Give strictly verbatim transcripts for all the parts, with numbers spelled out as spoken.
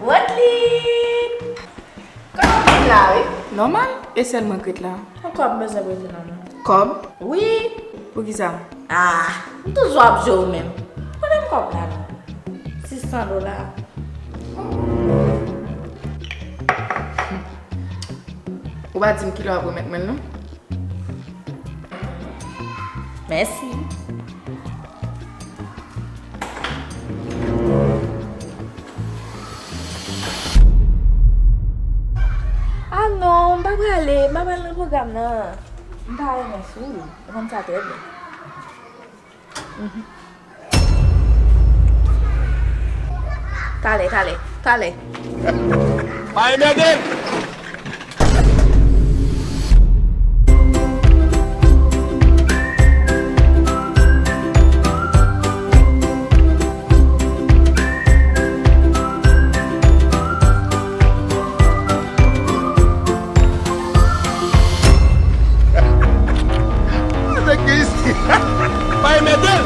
Rodlin! Kòman w ret la, wi? Nòmal, e sèl mwen k ret la. Yon kòb m bezwen prete nan men w. Kòb? Wi! Poukisa? Ah, m toujou ap jwe ou menm. Prete m kòb la non. Sis san dola. Ou pa di m kilè w ap remèt mwen l non. Mèsi. Ah non, m pa prale, m pa pral nan pwogram nan. M pa renmen foul, ou konn sa trè byen. Mhm. Talè, talè, talè. Pa enmède m! Nèg gen isi. Pa enmède m!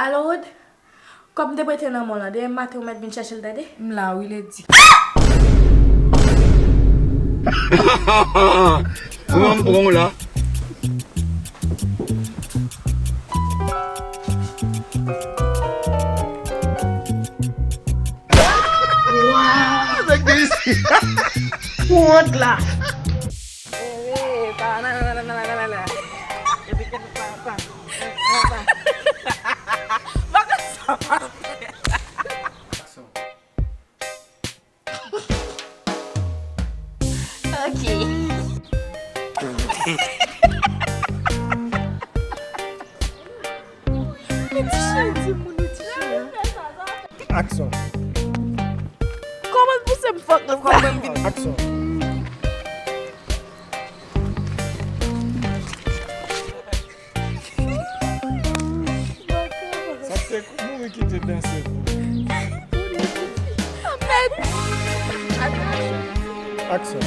Alo, Rod? Kòb m te prete nan men w lan, demen maten ou mèt vin chèche l, tande? M la wi, Ledi. Kouman m pran w la? Waw! Nèg de isi. Ou wont la. Epi ke pa, pa, pa, pa. Bagay sa pa fè. Ok. Li ti chen, timoun, li ti chen. Aksyon. Kòman l pouse m fòk nan sa? Aksyon. Sa k te mouri kite danse pou. Aksyon.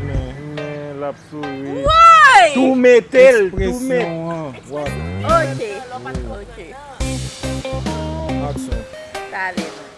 Men, men, l ap souri. Woy! Tou mete l, tou mete. Ekspresyon an. Wap. Ok, ok. Aksyon. Talè non.